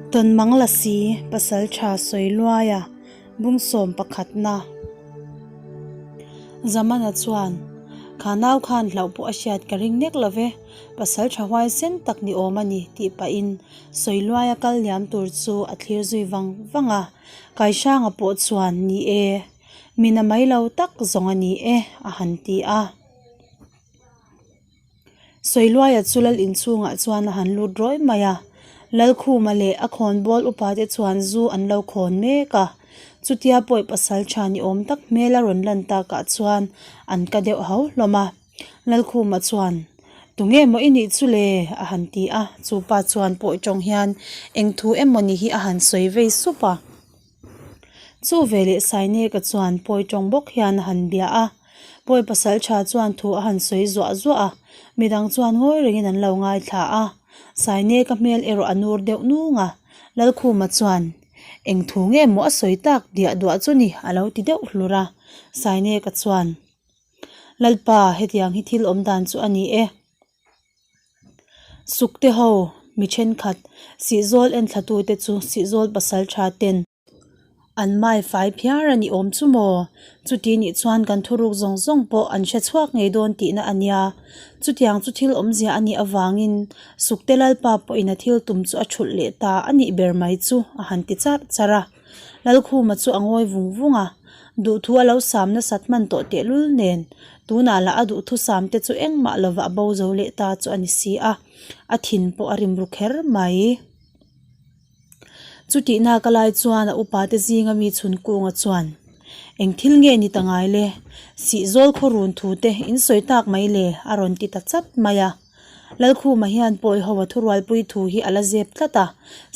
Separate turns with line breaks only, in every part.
Tawnmang Lasi Pasalṭha Sawiluaia Bungsawm pakhatna Zamana chuan, Kha nau khan hlauh pawh a hriat ka ring nek lo ve, pasalṭha huaisen tak ni awm a ni tih pahin Sawiluaia kal liam tur chu a thlir zui vang vang a. Kaisanga pawh chuan, Ni e, mina mai lo tak zawng a ni e a han ti a. Sawiluaia chu lal inchhungah chuan a han lut rawih mai a, Lalkhuma leh a khawnbawl upate chuan zu an lo khawn mek a, chutia pawi pasal tha ni awm tak hmel a rawn lan takah chuan an ka deuh hau hlawm a. Lalkhuma chuan, Tunge maw i nih chu le? a han ti a, chupa chuan pawi tawng hian eng thu emaw ni hi a han sawi vei sup a. Chu veleh Saineka chuan pawi tawng bawk hian a han bia a, pawi pasal tha chuan thu a han sawi zuah zuah a, midang chuan ngawi rengin an lo ngaithla a, Saineka hmel erawh a nur deuh nung a, Lalkhuma chuan, Eng thu nge maw a sawi tak diah duah chu ni a lo ti deuh hlur a, Saineka chuan, Lalpa, hetiang hi thil awm dan chu a ni e. Sukte ho, mi thenkhat, sihzawl enthlatute chu sihzawl pasal tha ten an mai fai phiar a ni awm chu maw? Chuti nih chuan kan thuruk zawng zawng pawh an hre chhuak ngei dawn tihna a nia. Chutiang chu thil awmzia a nih avangin Sukte Lalpa pawhin a thil tum chu a thulh leh ta a nih ber mai chu a han ti charh charh a. Lalkhuma chu a ngawi vung vung a, duhthu a lo sam nasat hman tawh tehlul nen, tunah lah a duhthu sam te chu engmah lova a bo zo leh ta chu a ni si a, a thin pawh a rim ru kher mai. Chutihna ka lai chuan a upa te zinga mi chhun kunga chuan, Eng thil nge ni ta ngai le? Sihzawl khaw run thu te in sawi tak mai le? a rawn ti ta chat mai a. Lalkhuma hian Pawiho a thurualpui thu hi a la zep tlat a,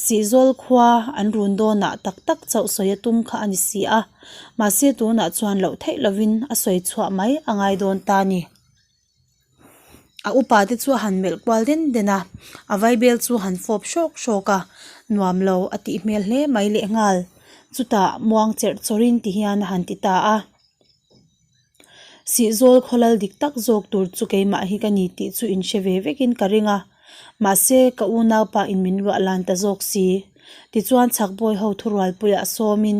Sihzawl khua an run dawnah tak tak chauh sawi a tum kha a ni si a, mahse tunah chuan loh theih lovin a sawi chhuah mai a ngai dawn ta ni. A upa te chu a han melh kual den den a, a vaibel chu a han fawp hrawk hrawk a, nuam lo a tih hmel hle mai lehnghal. Chutah muang cherh chawrhin ti hian a han ti ta a. Sihzawl khawlal dik tak zawk tur chu keimah hi ka ni tih chu in hre ve vekin ka ring a, mahse ka unaupa in min luah lan ta zawk si. Tichuan chhakbawi ho thurualpuiah sawmin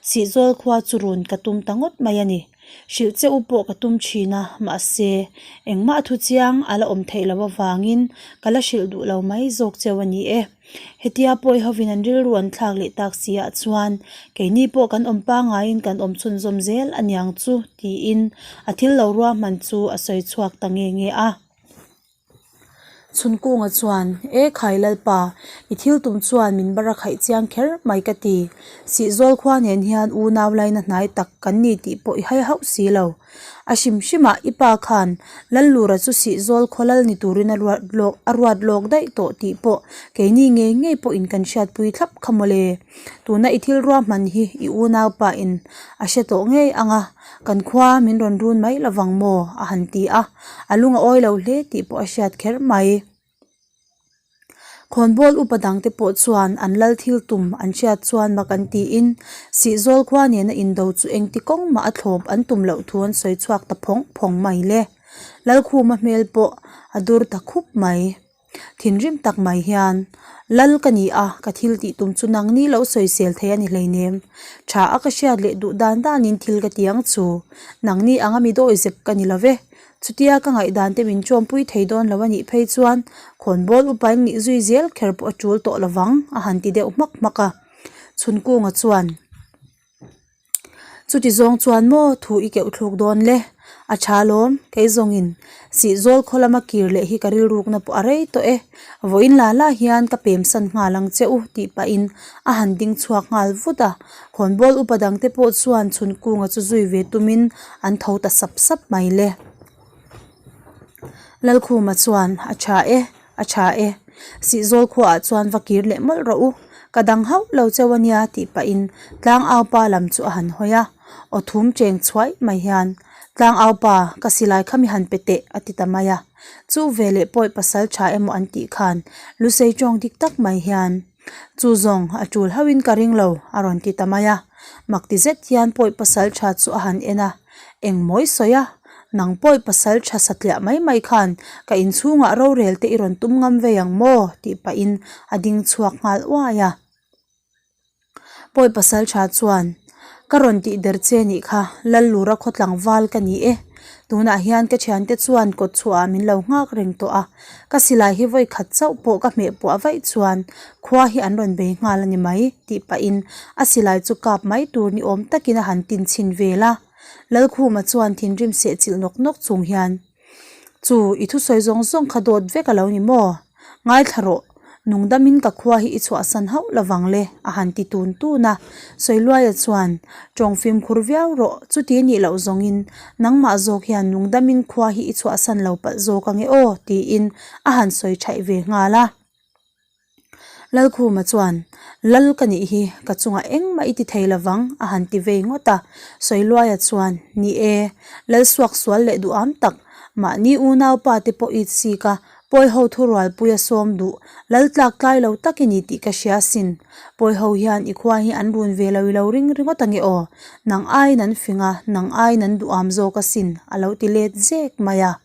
Sihzawl khua chu run ka tum ta ngawt mai a ni. Hrilh che u pawh ka tum thin a, mahse engmah thu chiang a la awm theih loh avangin ka la hrilh duh lo mai zawk cheu a ni e. Hetia pawi hovin an rilru an thlak leh tak si ah chuan keini pawh kan awm pangaiin kan awm chhunzawm zel a niang chu tiin a thil lo ruahman chu a sawi chhuak ta nge nge a. Chhunkunga chuan, E khai Lalpa, i thil tum chuan min bar a khaih chiang kher mai ka ti. Sihzawl khua nen hian unau laina hnai tak kan ni tih pawh i hai hauh si lo. A hrim hrimah i pa khan Lallura chu Sihzawl khaw lal ni turin a ruat lawk a ruat lawk daih tawh tih pawh keini ngei ngei pawhin kan hriatpui thlap kha mawle. Tuna i thil ruahman hi i unaupa in a hre tawh ngei ang a, kan khua min rawn run mai lovang maw? a han ti a, a lung a awi lo hle tih pawh a hriat kher mai. Khawnbawl upa dangte pawh chuan an lal thil tum an hriat chuan mak an tiin Sihzawl khua nena indo chu engti kawng mah a thlawp an tum loh thu an sawi chhuak ta phawng phawng mai le. Lalkhuma hmel pawh a dur ta khup mai. Thinrim tak mai hian, Lal ka ni a, ka thil tih tum chu nangni lo sawisel thei a ni hleinem. Tha a ka hriat leh duh dan danin thil ka ti ang chu. Nangni anga mi dawi zep ka ni lo ve. Chutia ka ngaihdan te min chawmpui thei dawn lo a nih phei chuan khawnbawl upain nih zui zel kher pawh a tul tawh lo vang a han ti deuh hmak hmak a. Chhunkunga chuan, Chuti zawng chuan maw thu i keuh thluk dawn le? A tha lawm, kei zawngin Sihzawl khaw lama kir leh hi ka rilrukna pawh a rei tawh e. Vawiin la la hian ka pem san nghal ang che u tih pahin a han ding chhuak nghal vut a. Khawnbawl upa dangte pawh chuan chhunkunga chu zui ve tumin an tho ta sap sap mai le. Lalkhuma chuan, A tha e, a tha e. Sihzawl khuaah chuan va kir leh mawlh rawh u. Ka dang hauh lo cheu a nia tih pahin tlangaupa lam chu a han hawi a. Aw thum cheng chhuai mai hian, Tlangaupa, ka silai kha mi han pe teh a ti ta mai a. Chu veleh pawi pasal tha emaw an tih khan Lusei tawng dik tak mai hian, Chu zawng a tul hauhin ka ring lo a rawn ti ta mai a. Mak ti zet hian pawi pasal tha chu a han en a, Engmawi sawi a, nang pawi pasal tha satliah mai mai khan ka inchhungah rorel te i rawn tum ngam vei ang maw? tih pahin a ding chhuak nghal uai a. Pawi pasaltha chuan, Ka rawn tih der che nih kha, Lallura khaw tlangval ka ni e. Tunah hian ka thiante chuan kawt chhuahah min lo nghak reng tawh a, ka silai hi vawi khat chauh pawh ka hmeh puah vaih chuan khua hi an rawn bei nghal a ni mai, tih pahin a silai chu kap mai tur ni awm takin a han tin chhin vel a. Lalkhuma chuan thinrim sehchilh nawk nawk chung hian, Chu, i thusawi zawng zawng kha dawt vek a lo ni maw? Ngaithla rawh, nungdamin ka khua hi i chhuahsan hauh lovang le, a han ti tun tun a. Sawiluaia chuan, Tawng fimkhur viau rawh, chuti nih loh zawngin nangmah zawk hian nungdamin khua hi i chhuahsan lo palh zawk ange aw, tiin a han sawi thaih ve nghal a. Lalkhuma chuan, Lal ka nih hi, ka chungah engmah i ti thei lovang, a han ti vei ngawt a. Sawiluaia chuan, Ni e, Lal suak sual leh duham tak, mahni unaupa te pawh i chik a, pawi ho thurualpui a sawm duh, Lal tlak tlai lo tak i ni tih ka hria asin. Pawi ho hian i khua hi an run ve lo i lo ring ringawt ange aw, nang aiin an fing a, nang aiin an duham zawk asin, a lo ti let zek mai a.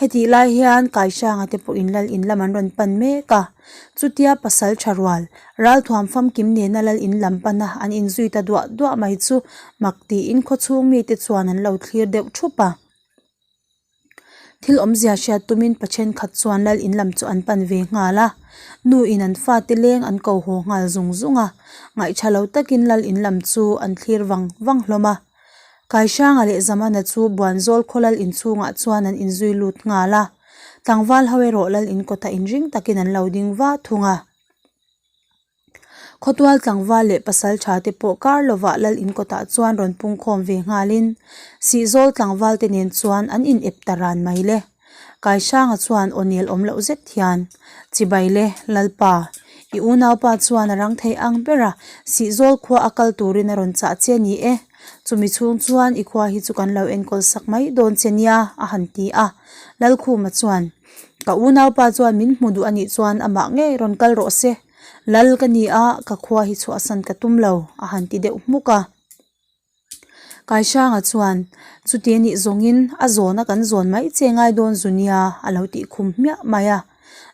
Hetih lai hian Kaihranga te pawhin lal in lam an rawn pan mek a, chutia pasal tha rual ralthuam famkim nena lal in lam pana an inzui ta duah duah mai chu mak tiin khawchhung mite chuan an lo thlir deuh thup a. Thil awmzia hriat tumin pa thenkhat chuan lal in lam chu an pan ve nghal a, nu in an fate leng an ko haw nghal zung zung a, ngaihtha lo takin lal in lam chu an thlir vang vang hlawm a. Kaihranga leh Zamana chu Buanzawl khaw lal inchhungah chuan an inzui lut nghal a, tlangval ho erawh lal in kawtah inring takin an lo ding va thung a. Khawtual tlangval leh pasal tha te pawh kar lovah lal in kawtah chuan rawn pungkhawm ve nghalin Sihzawl tlangval te nen chuan an in ep ta ran mai le. Kaihranga chuan aw nel awm loh zet hian, Chibai le, Lalpa, i unaupa chuan a rang thei ang ber a, Sihzawl khua a kal turin a rawn chah che ni e. Chumi chhung chuan i khua hi chu kan lo enkawl sak mai dawn che nia, a han ti a. Lalkhuma chuan, Ka unaupa chuan min hmu duh a nih chuan amah ngei rawn kal rawh se. Lal ka ni a, ka khua hi chhuahsan ka tum lo, a han ti deuh hmuk a. Kaihranga chuan, Chuti anih zawngin a zawna kan zawn mai che ngai dawn zu nia, a lo tih khum hmiah mai a.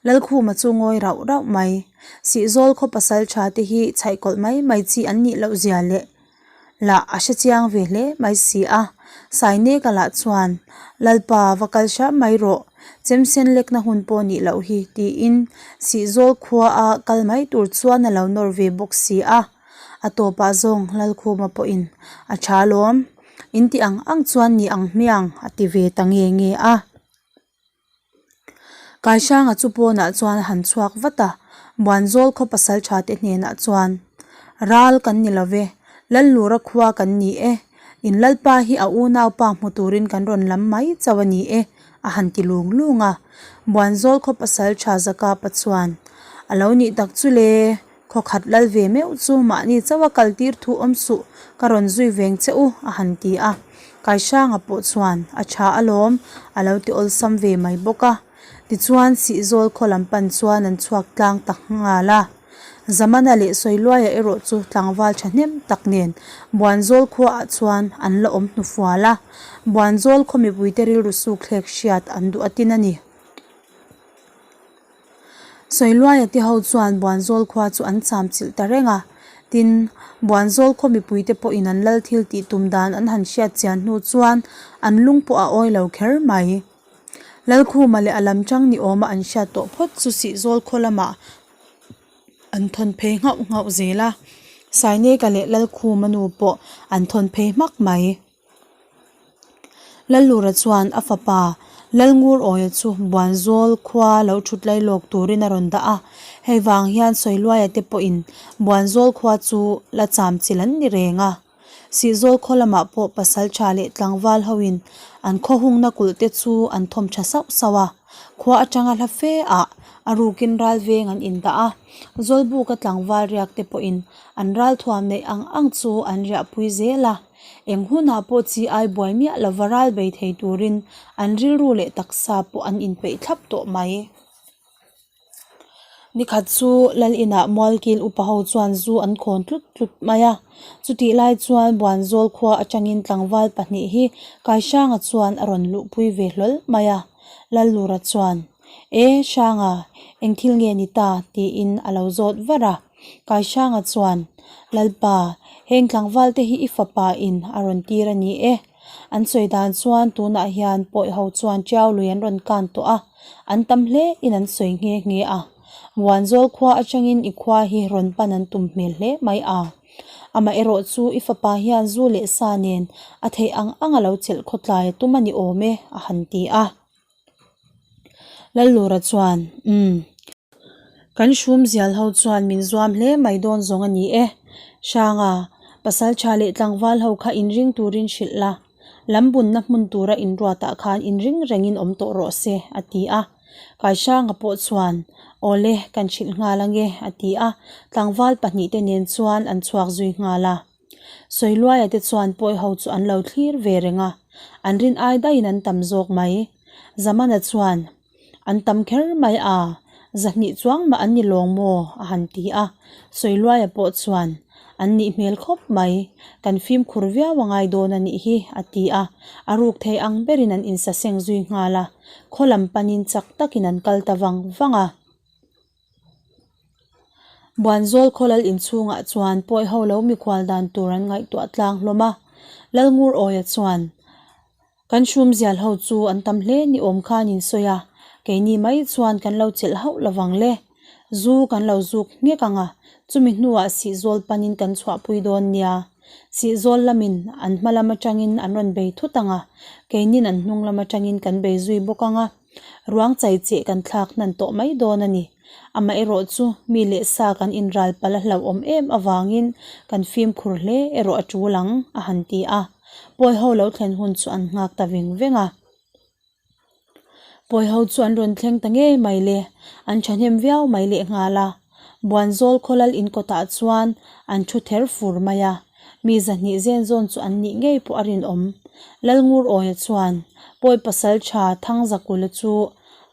Lalkhuma chu ngawi rauh rauh mai. Sihzawl khaw pasal tha te hi chhaihkawlh mai mai chi an nih loh zia leh lah a hre chiang ve hle mai si a. Saineka lah chuan, Lalpa va kal hram mai rawh, chemsen lekna hun pawh nih loh hi, tiin Sihzawl khua a kal mai tur chuan a lo nawr ve bawk si a. A tawpah zawng Lalkhuma pawhin a tha lawm, in ti ang ang chuan ni ang hmiang a ti ve ta nge nge a. Kaihranga chu pawnah chuan a han chhuak vat a, Buanzawl khaw pasal tha te hnenah chuan, Ral kan ni lo ve, Lallura khua kan ni e, in Lalpa hi a unaupa hmu turin kan rawn lam mai chauh a ni e, a han ti lung lung a. Buanzawl khaw pasal tha Zakapa chuan, A lo nih tak chu le, Khaw khat lal ve meuh chu mahni chauha kal tir thu awm suh, ka rawn zui veng che u, a han ti a. Kaihranga pawh chuan, A tha alawm, a lo ti awlsam ve mai bawk a. Tichuan, Sihzawl khaw lam pan chuan an chhuak tlang ta nghal a. Zamana leh Sawiluaia erawh chu tlangval thahnem tak nen Buanzawl khuaah chuan an la awm hnufual a. Buanzawl khaw mipuite rilru sukthlek hriat an duh atin a ni. Sawiluaia te ho chuan Buanzawl khua chu an cham chilh ta reng a, tin, Buanzawl khaw mipuite pawhin an lal thil tih tum dan an han hriat chian hnu chuan an lung pawh a awi lo kher mai. Lalkhuma leh a lam chang ni awma an hriat tawh phawt chu Sihzawl khaw lamah an thawn phei nghauh nghauh zel a, Saineka leh Lalkhuma nu pawh an thawn phei hmak mai. Lallura chuan a fapa Lalngur Awia chu Buanzawl khua lo thut lai lawk turin a rawn dah a, hei vang hian Sawiluaia te pawhin Buanzawl khua chu la cham chilh an ni reng a. Sihzawl khaw lamah pawh pasaltha leh tlangval hoin an khaw hungna kulh te chu an thawm tha sauh sauh a, khua atanga hla fe ah a rukin ral veng an indah a, Zawlbuka tlangval riak te pawhin an ralthuam neih ang ang chu an riahpui zel a. Eng hunah pawh chi ai buai miah lova ral bei thei turin an rilru leh taksa pawh an inpeih thlap tawh mai. Nikhat chu Lal inah Mualkil upa ho chuan zu an khawn tlut tlut mai a. Chutih lai chuan Buanzawl khua atangin tlangval pahnih hi Kaihranga chuan a rawn luhpui ve hlawl mai a. Lallura chuan, E Hranga, eng thil nge ni ta? tiin a lo zawt var a. Kaihranga chuan. Lalpa, heng tlangval te hi i fapa in a rawn tir a ni e. An sawi dan chuan tunah hian pawi ho chuan tiau lui an rawn kan tawh a, an tam hle in an sawi nghe nghe a. Muanzawl khua atangin i khua hi rawn pan an tum hmel hle mai a. Amaherawh chu i fapa hian zu leh sa nen a theih ang ang a lo chelh khawtlai a tum a ni awm e, a han ti a. Lallura chuan, Umm. Kan hrum zial ho chuan min zuam hle mai dawn zawng a ni e. Hranga, pasal tha leh tlangval ho kha inring turin hrilh la, lam bunna hmun tura inruatah khan inring rengin awm tawh rawh se, a ti a. Kaisanga pawh chuan, Awle, kan hrilh nghal ange, a ti a, tlangval pahnihte nen chuan an chhuak zui nghal a. Sawiluaia te chuan pawi ho chu an lo thlir ve reng a, an rin ai daihin an tam zawk mai. Zamana chuan, An tam kher mai a, zahnih chuang mah an ni lawng maw? a han ti a. Sawiluaia pawh chuan, An nih hmel khawp mai, kan fimkhur viau a ngai dawn a nih hi, a ti a. A ruk thei ang berin an insaseng zui nghal a, khaw lam panin chak takin an kal ta vang vang a. Buanzawl khawlal inchhungah chuan pawi ho lo mikhual dan tur an ngaihtuah tlang hlawm a, Lalngur Awia chuan, Kan hrumzial ho chu an tam hle ni awm khan in sawi a, keini mai chuan kan lo chelh hauh lovang le. Zu kan lo zuk nghek ang a, chumi hnuah sihzawl panin kan chhuahpui dawn nia. Sihzawl lamin an hma lam atangin an rawn bei thut ang a, keinin an hnung lam atangin kan bei zui bawk ang a. Ruang chai cheh kan thlak hnan tawh mai dawn a ni. Amaherawh chu mi leh sa kan inral palh a hlauhawm em avangin kan fimkhur hle erawh a tul ang, a han ti a. Pawi ho lo thlen hun chu an nghak ta veng veng a. Pawi ho chu an rawn thleng ta ngei mai le, an thahnem viau mai lehnghal a. Buanzawl khawlal inkawtah chuan an thu ther fur mai a, mi zahnih zen zawn chu an nih ngei pawh a rinawm. Lalngur Awia chuan Pawi pasal tha Thangzakula chu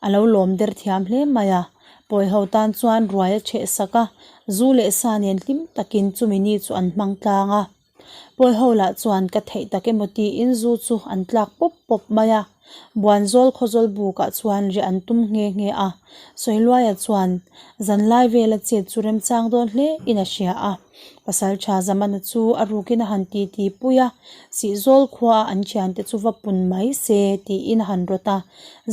a lo lawm der thiam hle mai a, Pawi ho tan chuan ruai a chheh sak a, zu leh sa nen hlim takin chumi ni chu an hmang tlang a. Pawi ho lah chuan ka theih tak emaw tiin zu chu an tlak pawp pawp mai a, Buanzawl khawzawl bukah chuan riah an tum nghe nghe a, Sawiluaia chuan zanlai vela chet chu remchang dawn hle in a hria a, Pasaltha Zamana chu a rukin a han ti ti pui a, Sihzawl khua a an thiante chu va pun mai se tiin a han rawt a,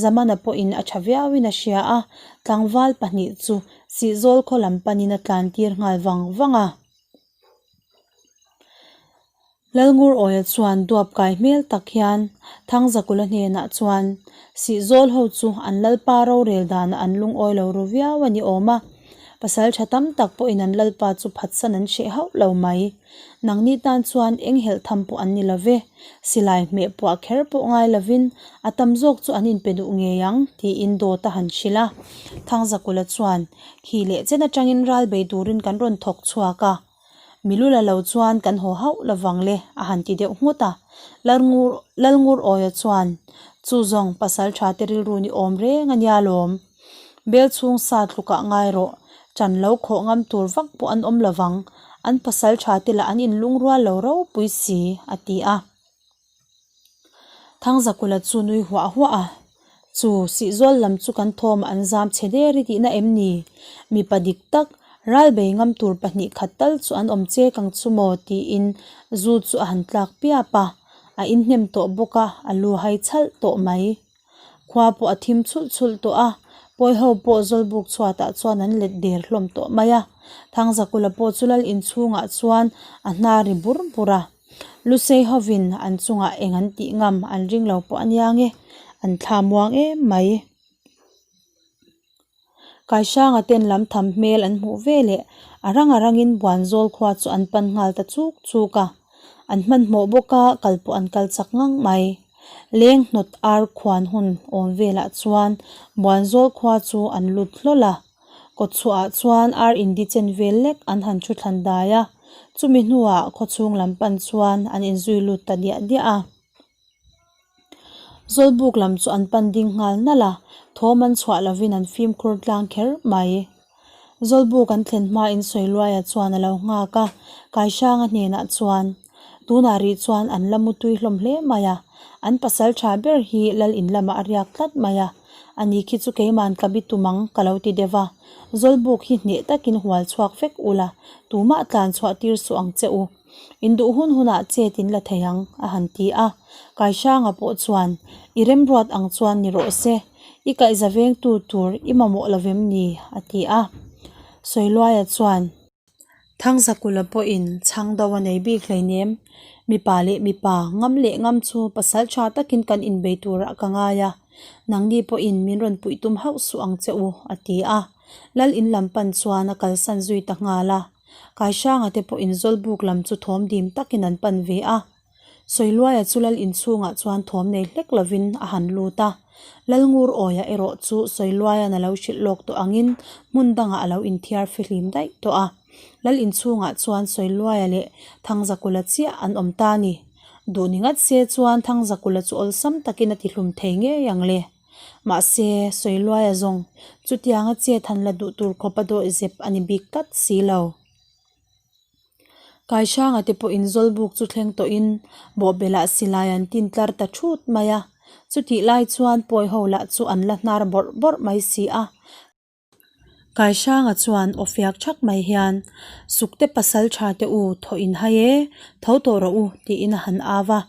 Zamana pawhin a tha viauin a hria a, tlangval pahnih chu Sihzawl khaw lam panin a tlan tir nghal vang vang a. Lalngur Awia chuan duap kai hmel tak hian Thangzakula hnenah chuan Sihzawl ho chu an lalpa rorel danah an lungawi lo ru viau a ni awm a, pasal tha tam tak pawhin an lalpa chu phatsan an hreh hauh lo mai. Nangni tan chuan eng helh tham pawh an ni lo ve, silai hmeh puah kher pawh ngai lovin a tam zawk chu an inpe duh ngei ang tiin dawt a han hrilh a. Thangzakula chuan Khi leh chen atangin ral bei turin kan rawn thawk chhuak a, Milula lo chuan kan haw hauh lovang le a han ti deuh nghut a. Lalngur Lalngur Awia chuan, Chu zawng pasal tha te rilru ni awm reng a nia lawm. Bel chhung sa tlukah ngai rawh, ṭan lo khawh ngam tur vak pawh an awm lovang, an pasal tha te lah an inlungrual lo ropui si, a ti a. Thangzakula chu nui huah huah a, Chu Sihzawl lam chu kan thawmah an zam chhe der i tihna em ni? Mipa dik tak, ral bei ngam tur pahnih khat tal chu an awm chek ang chu maw? tiin zu chu a han tlak piap a, a inhnem tawh bawk a, a lu hai chhalh tawh mai. Khua pawh a thim chhulh chhulh tawh a, pawi ho pawh Zawlbuk chhuatah chuan an let der hlawm tawh mai a. Thangzakula pawh chu lal inchhungah chuan a hna ri bur bur a. Lusei hovin an chungah eng an tih ngam an ring lo pawh a nia nge, an thla muang em mai. Kaisanga ten lam tham hmel an hmuh ve leh a rang a rangin Buanzawl khua chu an pan nghal ta chuk chuk a, an hmanhmawh bawk a kal pawh an kal chak ngang mai. Leng hnawt ar khuan hun awm velah chuan Buanzawl khua chu an lut hlawl a, kawtchhuah ah chuan ar indi chen vel lek an han thu thlan dai a, chumi hnuah khawchhung lam pan chuan an inzui lut ta diah diah a. Zawlbuk lam chu an pan ding nghal nalh a, thawm an chhuah lovin an fimkhur tlang kher mai. Zawlbuk an thlen hmain Sawiluaia chuan a lo nghak a, Kaisanga hnenah chuan, Tunah rih chuan an la mutui hlawm hle mai a, an pasal tha ber hi lal in lamah a riak tlat mai a. Ani khi chu keiman ka bi tum ang ka lo ti deuh a. Zawlbuk hi hneh takin hual chhuak vek ula, tumah tlan chhuah tir suh ang che u. In duh hun hunah chet in la thei ang, a han ti a. Kaihranga pawh chuan, I remruat ang chuan ni rawh se, i kaihza vengtu tur i mamawh lovem ni? a ti a. Sawiluaia chuan. Thangzakula pawhin chhang do a nei bik hleinem. Mipa leh mipa, ngam leh ngam chu pasal tha takin kan inbei turah ka ngai a, nangni pawhin min rawn puih tum hauh suh ang che u, a ti a. Lal in lam pan chuan a kalsan zui ta nghal a. Kaihranga te pawhin Zawlbuk lam chu thawm dim takin an pan ve a. Sawiluaia chu lal inchhungah chuan thawm nei hlek lovin a han lut a. Lalngur awia erawh chu Sawiluaia'n a lo hrilh lawk tawh angin hmun dangah a lo inthiar fihlim daih tawh a. Lal inchhungah chuan Sawiluaia leh Thangzakula chiah an awm ta a ni. Duh ni ngat se chuan Thangzakula chu awlsam takin a tihlum thei ngei ang le. Mahse, Sawiluaia zawng chutianga chet han la duh tur khawpa dawihzep a ni bik tlat si lo. Kaihranga te pawhin Zawlbuk chu thleng tawhin bawhbelah silai an tin tlar ta thut mai a, chutih lai chuan pawi ho lah chu an la hnar bawrh bawrh mai si a. Kaihranga chuan aw fiak thak mai hian, Sukte pasal tha te u thaw in hai e, tho tawh rawh u tiin a han au a.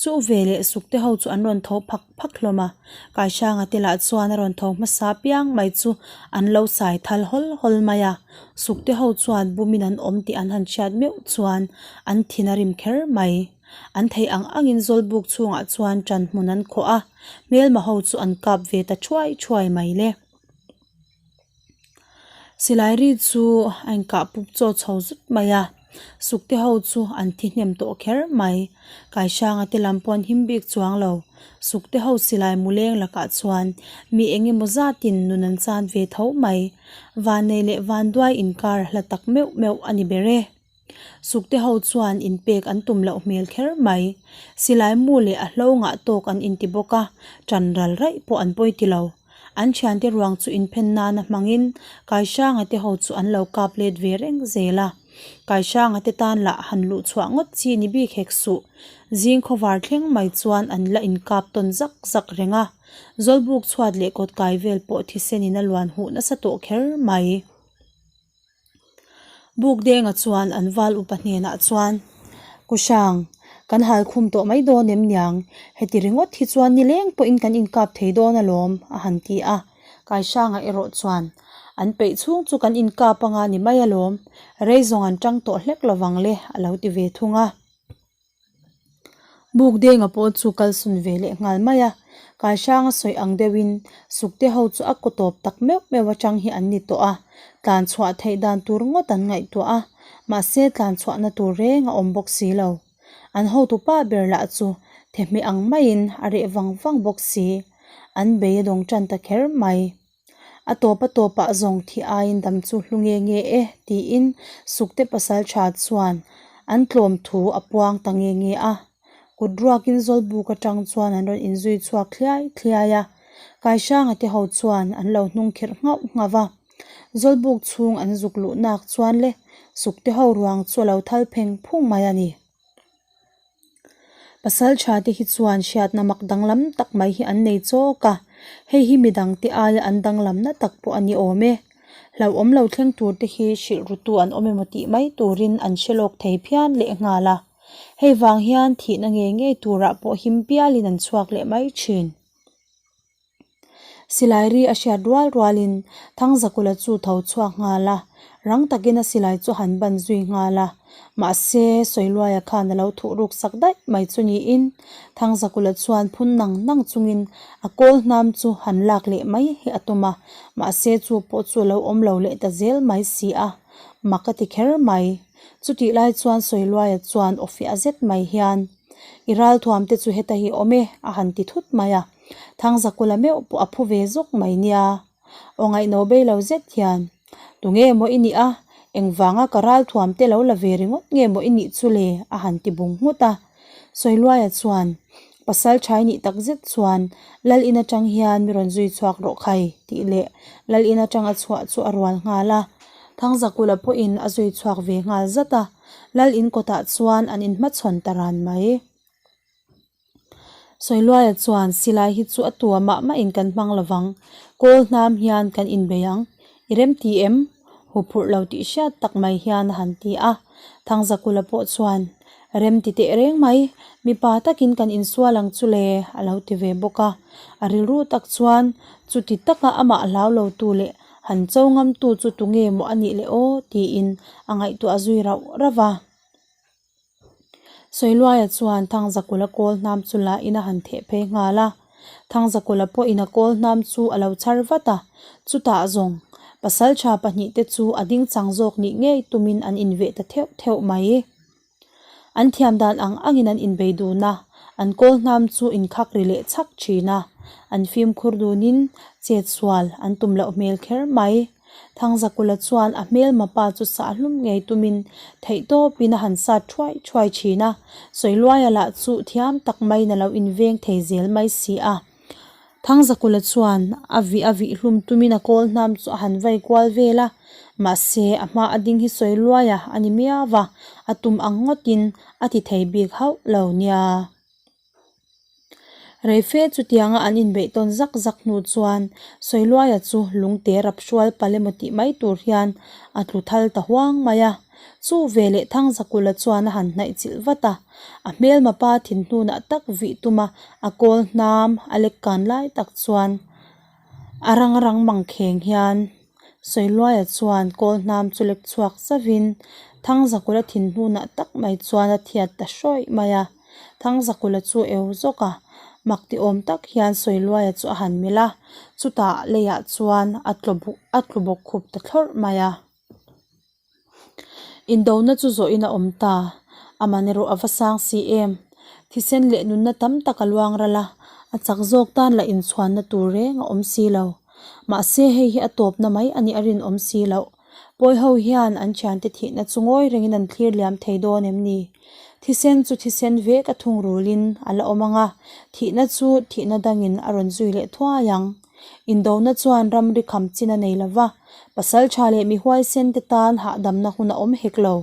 Chu veleh Sukte ho chu an rawn tho phak phak hlawm a, Kaihranga te lah chuan a rawn tho hmasa piang mai chu an lo sai thal hawl hawl mai a. Sukte ho chuan bumin an awm tih an han hriat meuh chuan an thin a rim kher mai. An theih ang angin Zawlbuk chhungah chuan ṭan hmun an khawh a, hmelma ho chu an kap ve ta thuai thuai mai le. Silai ri chu a inkah pup chaw chho zut mai a, Sukte ho chu an thi hnem tawh kher mai. Kaihranga te lam pawh an him bik chuang lo. Sukte ho silai muleng lakah chuan mi eng emaw zatin nun an chan ve tho mai. Vannei leh Vanduai inkar hla tak meuh meuh a ni ber e. Sukte ho chuan inpek an tum loh hmel kher mai. Silai mu leh a hlo ngah tawk an inti bawk a, ṭan ral raih pawh an pawi ti lo. An thiante ruang chu inphen nana hmangin Kaihranga te ho chu an lo kap let ve reng zel a. Kaihranga te tan lah han luh chhuah ngawt chi ni bik hek suh. Zing khawvar thleng mai chuan an la inkap tawn zak zak reng a. Zawlbuk chhuat leh kawtkai vel pawh thisenin a luan huh nasa tawh kher mai. Bukdenga chuan an val upa hnenah chuan, Kuhrang, kan hal khum tawh mai dawn em niang? Heti ringawt hi chuan nileng pawhin kan inkap thei dawn alawm, a han ti a. Kaihranga erawh chuan, An peih chhung chu kan inkap anga ni mai alawm, rei zawng an tang tawh hlek lovang le, a lo ti ve thung a. Buk denga pawh chu kal sun ve leh nghal mai a, Kaihranga sawi ang deuhin Sukte ho chu a kaw tawp tak meuh meuh atang hi an ni tawh a, tlan chhuah theih dan tur ngawt an ngaihtuah a, mahse tlan chhuahna tur reng a awm bawk si lo. An hotupa ber lah chu thehmeh ang maiin a reh vang vang bawk si, an bei a dawng tan ta kher mai. A tawp a tawpah zawng thi aiin dam chu hlu nge nge e tiin Sukte pasal tha chuan an tlawm thu a puang ta nge nge a. Kut ruakin Zawlbuk atang chuan an rawn inzui chhuak thliai thliai a, Kaihranga te ho chuan an lo hnung khirh nghauh nghauh a. Zawlbuk chhung an zuk luh nak chuan le Sukte ho ruang chu a lo thal pheng phung mai a ni. Pasal tha te hi chuan hriatna mak danglam tak mai hi an nei chawk a, hei hi midang te aia an danglamna tak pawh a ni awm e. Hlauhawm lo thleng tur te hi hrilh ru tu an awm emaw tih mai turin an hre lawk thei phian leh nghal a, hei vang hian thihna ngei ngei turah pawh him pialin an chhuak leh mai thin. Silai ri a hriat rual rualin Thangzakula chu tho chhuak nghal a, rang takin a silai chu han ban zui nghal a. Mahse, Sawiluaia khan a lo thuh ruk sak daih mai chu niin Thangzakula chuan phun nang nang chungin a kawl hnam chu han lak leh mai hi a tum a, mahse chu pawh chu a lo awm lo leh ta zel mai si a, mak a ti kher mai. Chutih lai chuan Sawiluaia chuan aw fiah zet mai hian, I ralthuam te chu heta hi awm e, a han ti thut mai a. Thangzakula meuh pawh a phu ve zawk mai nia. Aw ngaihno bei lo zet hian, Tunge maw i nih a? Engvanga ka ralthuam te lo la ve ringawt nge maw i nih chu le? a han ti bung nghut a. Sawiluaia chuan, Pasal thai nih tak zet chuan Lal in atang hian mi rawn zui chhuak rawh khai tih leh Lal in atang a chhuah chu a rual nghal a. Thangzakula pawhin a zui chhuak ve nghal zat a. Lal in kawtah chuan an inhmachhawn ta ran mai. Sawiluaia chuan silai hi chu a tua mah mahin kan hmang lovang, kawl hnam hian kan inbei ang. I remti em? Huphurh lo tih hriat tak mai hian a han ti a. Thangzakula pawh chuan, Rem ti teh reng mai, mipa takin kan insual ang chu le, a lo ti ve bawk a. A rilru tak chuan chuti taka amah hlau lo tu leh han cho ngamtu chu tunge maw a nih le aw tiin a ngaihtuah zui rauh rauh va. Sawiluaia chuan Thangzakula kawl hnam chu la in a han theh phei nghal a, Thangzakula pawhin a kawl hnam chu a lo chhar vat a, chutah zawng pasaltha pahnihte chu a ding chang zawk nih ngei tumin an inveh ta theuh theuh mai. An thiam dan ang angin an inbei dun a, an kawl hnam chu inkhak ri leh chhak thin a, an fimkhur dunin chet sual an tum loh hmel kher mai. Thangzakula chuan a hmelma pa chu sah hlum ngei tumin theihtawpin a han sat thuai thuai thin a, Sawiluaia lah chu thiam tak maiin a lo inveng thei zel mai si a. Thangzakula chuan a vih a vih hlum tumin a kawl hnam chu a han vai kual vel a, mahse a hma a ding hi Sawiluaia a ni miau va, a tum ang ngawtin a ti thei bik hauh lo nia. Reife chutianga an inbeih tawn zak zak hnu chuan Sawiluaia chu lungte rap hrual palh emaw tih mai tur hian a tlu thal ta huang mai a. Chu veleh Thangzakula chuan a han hnaih chilh vat a, a hmelma pa thin hnunah tak vih tuma a kawl hnam a lek kan lai tak chuan a rang rang mangkheng hian Sawiluaia chuan kawl hnam chu lek chhuak zauhin Thangzakula thin hnunah tak mai chuan a thiat ta hrawih mai a. Thangzakula chu eu zawk a, mak ti awm tak hian Sawiluaia chu a han melh a, chutah leiah chuan a tlaw buk a tlu bawk khup ta thlawrh mai a. Indona chu zawhin a awm ta, a man erawh a va sang si em. Thisen leh nunna tam tak a luang ral a, a chak zawk tan lah inchhuanna tur reng a awm si lo. Mahse hei hi a tawpna mai a nih a rinawm si loh. Pawi ho hian an thiante thihna chu ngawi rengin an thlir liam thei dawn em ni? Thisen chu thisen vek a thungrulin a la awm ang a, thihna chu thihna dangin a rawn zui leh thuai ang. Indona chuan ramri kham chin a nei lo va, pasal tha leh mi huaisen te tan hahdamna hun a awm hek lo.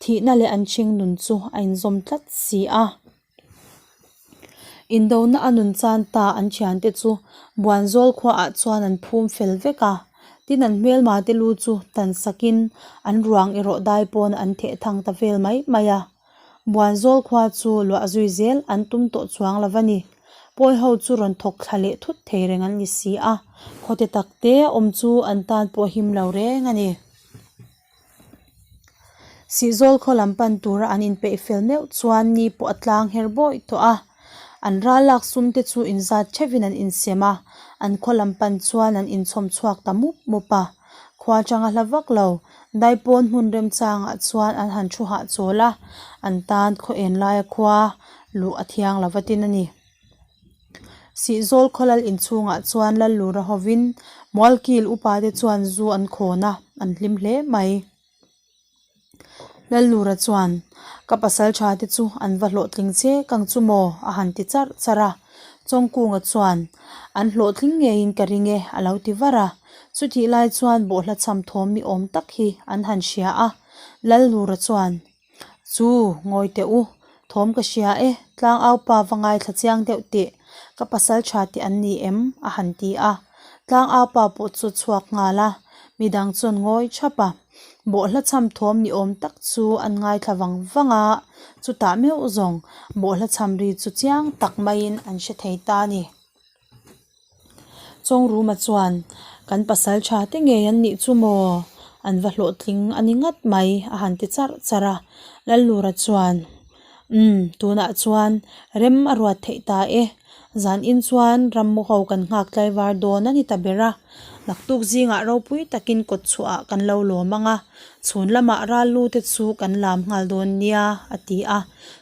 Thihna leh an hring nun chu a inzawm tlat si a. Indona a nun chan ta an thiante chu Buanzawl khuaah chuan an phum fel vek a, tin an hmelma te lu chu tan sakin an ruang erawh dai pawn an theh thang ta vel mai mai a. Buanzawl khua chu luah zui zel an tum tawh chuang lo va ni. Pawi ho chu rawn thawk thla leh thut thei reng an ni si a, khawte tak te awm chu an tan pawh him lo reng a ni. Sihzawl khaw lam pan tura an inpeih fel meuh chuan ni pawh a tlang her bawih tawh a, an ral lak sum te chu inzat theuhin an insem a, an khaw lam pan chuan an inchhawm chhuak ta mup mup a. Khua changa hla vak lo, daipawn hmun remchangah chuan an han thu hahchawl a, an tan khaw en laia khua luh a thiang lo va tin a ni. Sihzawl khawlal inchhungah chuan Lallura hovin Mualkil upa te chuan zu an khawn a, an hlim hle mai. Lallura chuan, Ka pasal tha te chu an va hlawhtling che kang chu maw? a han ti charh charh a. Chawngkunga chuan, An hlawhtling ngeiin ka ring e a lo ti var a. Chutih lai chuan bawhhla cham thawm ni awm tak hi an han hria a. Lallura chuan, Chu, ngawi teh u, thawm ka hria e, tlangau pa va ngaithla chiang deuh teh, ka pasal tha teh an ni em? a han ti a. Tlangau pa pawh chu a chhuak nghal a, midang chuan ngawi thap a. Bawhhla cham thawm ni awm tak chu an ngaithla vang vang a, chutah meuh zawng bawhhla cham ri chu chiang tak maiin an hre thei ta a ni. Chawngruma chuan, Kan pasal tha te ngei an nih chu maw? An va hlawhtling a ni ngat mai, a han ti charh charh a. Lallura chuan, Umm, tunah chuan rem a ruat theih ta e. Zanin chuan rammu ho kan nghak tlaivar dawn a ni ta ber a. Naktuk zingah ropui takin kawt chhuahah kan lo lawm ang a, chhun lamah ral lu te chu kan lam nghal dawn nia, a ti a.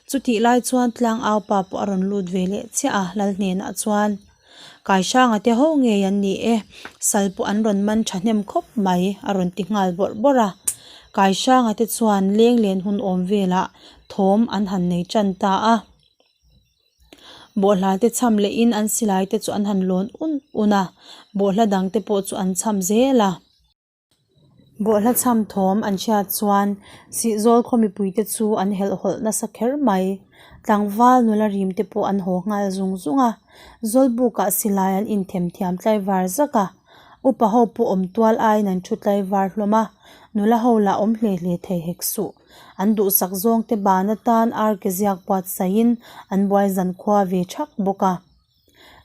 Chutih lai chuan tlangau pa pawh a rawn lut ve leh chiah a, lal hnenah chuan, Kaihranga te ho ngei an ni e, sal pawh an rawn man thahnem khawp mai, a rawn ti nghal bawrh bawrh a. Kaihranga te chuan leng len hun awm velah thawm an han nei tan ta a. Bawhhla te cham lehin an silai te chu an han lawn un un a, bawhhla dang te pawh chu an cham zel a. Bawhhla chham thawm an hriat chuan Sihzawl khaw mipuite chu an helhhawlh nasa kher mai. Tlangval nula rim te pawh an haw nghal zung zung a, Zawlbukah silai an inthem thiam tlaivar zak a, upa ho pawh awm tual aiin an thu tlaivar hlawm a, nula ho lah awm hle hle thei hek suh. An duhsak zawng te ban atan ar ke ziak buatsaihin an buai zan khua ve thak bawk a.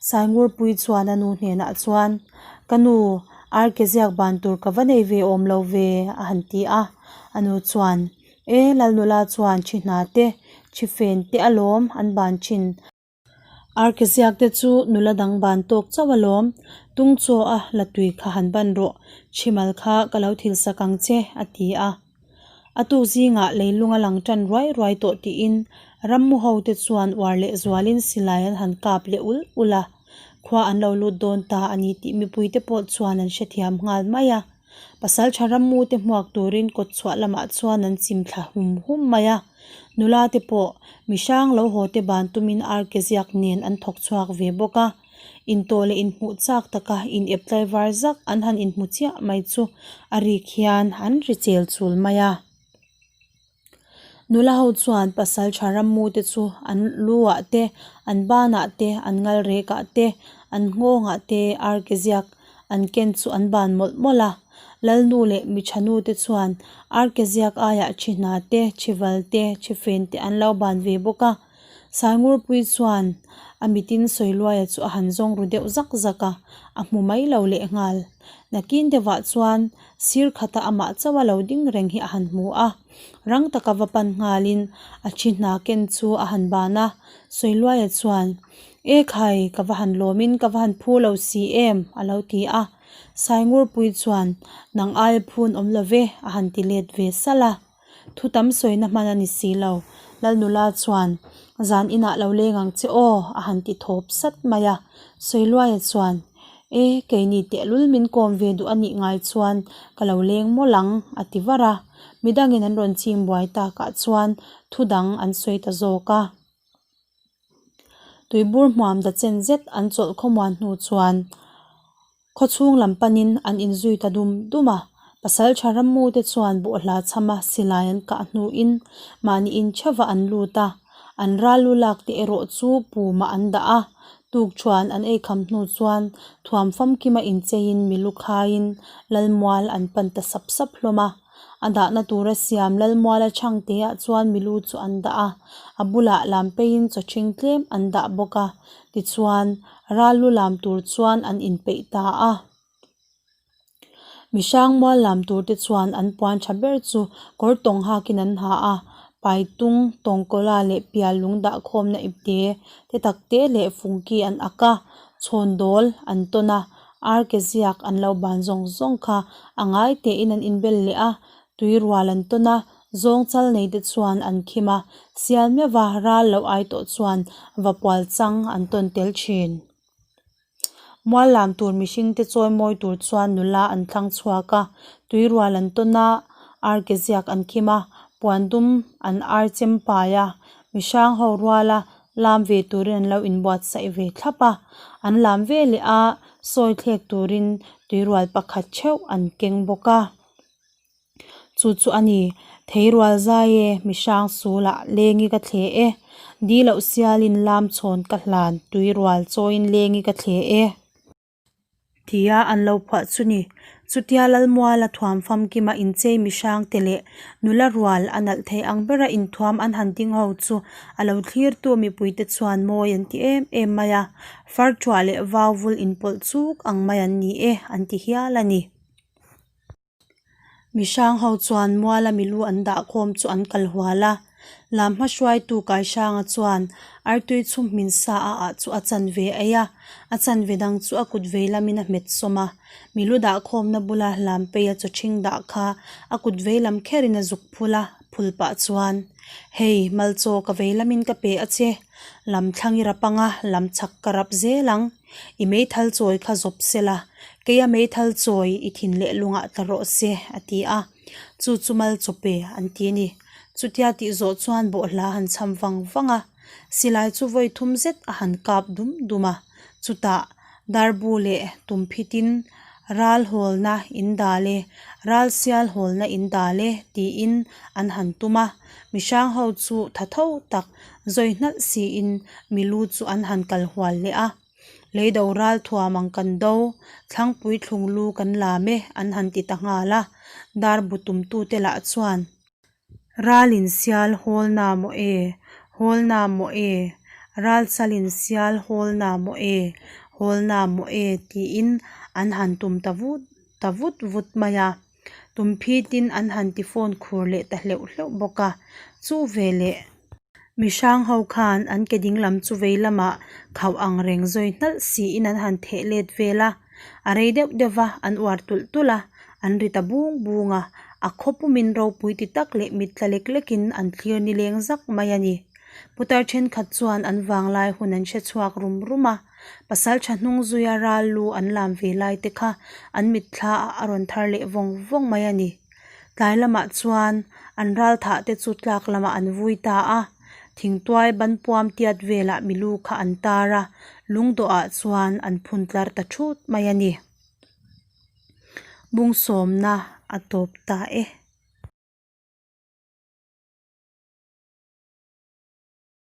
Saingurpui chuan a nu hnenah chuan, Ka nu, ar ke ziak ban tur ka va nei ve awm lo ve, a han ti a. A nu chuan, E, Lalnula chuan thi hna te, thi fen te alawm an ban thin. Ar ke ziak te chu nula dang ban tawk chauh alawm. Tung chaw a la tui kha han ban rawh, thimal kha ka lo thil sak ang che, a ti a. A tuk zingah leilung a lang tan ruai ruai tawh tiin rammu ho te chuan uar leh zualin silai an han kap leh ul ul a, khua an lo lut dawn ta a ni tih mipui te pawh chuan an hrethiam nghal mai a. Pasaltha rammu te hmuak turin kawtchhuah lamah chuan an chim thla hum hum mai a, nula te pawh mihrang lo haw te ban tumin ar ke ziak nen an thawk chhuak ve bawk a. Intawh leh inhmuh chak taka in ep tlaivar zak an han inhmu chiah mai chu a rik hian an ri chel chul mai a. Nula ho chuan pasal tha rammu te chu an lu ah te, an banah te, an ngal rek ah te, an nghawngah te ar ke ziak an ken chu an ban mawlh mawlh a. Lalnu leh mi tha nu te chuan ar ke ziak aiah thi hna te, thi val te, thi fen te an lo ban ve bawk a. Saingurpui chuan a mitin Sawiluaia chu a han zawng ru deuh zak zak a, a hmu mai lo lehnghal. Nakin deuhah chuan sir khata amah chauha lo ding reng hi a han hmu a, rang taka va pan nghalin a thi hna ken chu a han ban a. Sawiluaia chuan, E khai, ka va han lawmin ka va han phu lo si em? a lo ti a. Saingurpui chuan, Nang aia phun awm lo ve, a han ti let ve salh a. Thu tam sawina hman a ni si lo. Lalnula chuan, Zan inah lo leng ang che aw, a han ti thawp sat mai a. Sawiluaia chuan, E, keini tehlul min kawm ve duh a nih ngai chuan ka lo leng mawlh ang, a ti var a. Midangin an rawn chim buai takah chuan thu dang an sawi ta zawk a. Tuibur hmuam da chen zet an chawlh khawmuan hnu chuan khawchhung lam panin an inzui ta dum dum a. Pasaltha rammu te chuan bawhhla chhama silai an kah hnuin mahni intheuva an lut a, an ral lu lak te erawh chu pumah an dah a. Tukṭhuan an eikham hnu chuan thuam famkima incheiin milu khaiin Lalmual an pan ta sap sap hlawm a. A dahna tura siam Lalmuala chhangteah chuan milu chu an dah a, a bulah lampeiin chawṭhing tlem an dah bawk a, tichuan ral lu lam tur chuan an inpeih ta a. Mihrang mual lam tur te chuan an puan tha ber chu kawr tawng hakin an ha a, Paitung, Tawngkawla leh Pial lung dah khawmna ipte te tak te leh fungki an ak a, chhawn dawl an tawn a, Ar ke ziak an lo ban zawng zawng kha a ngai tein an inbel leh a, tui rual an tawn a, zawng chal nei te chuan an khim a, sial meuh a ral loh ai tawh chuan vapual chang an tawn tel thin. Mual lam tur mihring te chawi mawi tur chuan nula an thlang chhuak a, tui rual an tawn a, ar ke ziak an khim a, puan dum an ar chem pai a, mihrang ho ruala Lam ve turin an lo inbuatsaih ve thlap a, an lam ve leh a, sawi thlek turin tuirual pakhat theuh an keng bawk a. Chu chu a ni, Theirual zai e, mihrang sulah lengi ka thle e, di loh sialin lam chhawn ka hlan, tuirual chawiin lengi ka thle e. Tia an lo phuah chu ni. Chutia Lalmuala thuam famkima inchei mihrangte leh nula rual a nalh thei ang bera inthuam an han ding ho chu a lo thlirtu mipuite chuan mawi an ti em em mai a, farṭuah leh vauvul inpawlh chuk ang mai an ni e an ti hial a ni. Mihrang ho chuan muala milu an dah khawm chu an kal hual a, lam hma hruaitu Kaisanga chuan artui chhum hmin sa a ah chu a chanve ei a, a chanve dang chu a kut vei lamin a hmet sawm a, milu dah khawmna bula lam peia chaw ṭhing dah kha a kut vei lam kherin a zuk phul a, phul pah chuan, Hei, malchaw ka vei lamin ka pe a che, lam thlang i rap ang a, lam chak ka rap zel ang. I meithal chawi kha zawp se la, keia meithal chawi i thin leh lungah tla rawh se, a ti a. Chu chu mal chawpe an ti a ni. Chutia tih zawh chuan bawhhla a han cham vang vang a, silai chu vawi thum zet a han kap dum dum a. Chutah darbu leh tumphitin Ral hawlna in dal e, ral sial hawlna in dal e tiin an han tum a, mihrang ho chu tha tho tak zawi hnalh siin milu chu an han kal hual leh a, leido ral thuam ang kan do, thlangpui thlung lu kan lam e an han ti ta nghal a, dar bu tum tute lah chuan. Ralin sial hawl na maw e, hawl na maw e, ral chalin sial hawl na maw e, hawl na maw e tiin an han tum ta vut ta vut vut mai a. Tum phitin an han ti phone khur leh ta hleuh hleuh bawk a, chu veleh mihrang ho khan an ke ding lam chu vei lamah khauh ang reng zawi hnalh siin an han theh let vel a. A rei deuh deuh va, an uar tulh tulh a, an ri ta bung bung a, a khaw pumin ropui ti tak leh mit tla lek lekin an thlir ni leng zak mai a ni. Putar thenkhat chuan an vanglai hun an hre chhuak rum rum a, pasal tha hnung zuia ral lu an lam ve lai te kha an mitthla ah a rawn thar leh vawng vawng mai a ni. Tlai lamah chuan an ral thah te chu tlak lamah an vui ta a, thingtuai banpuam tiat velah milu kha an tar a, lungdawhah chuan an phun tlar ta thut mai a ni. Bung sawmna a tawp ta e.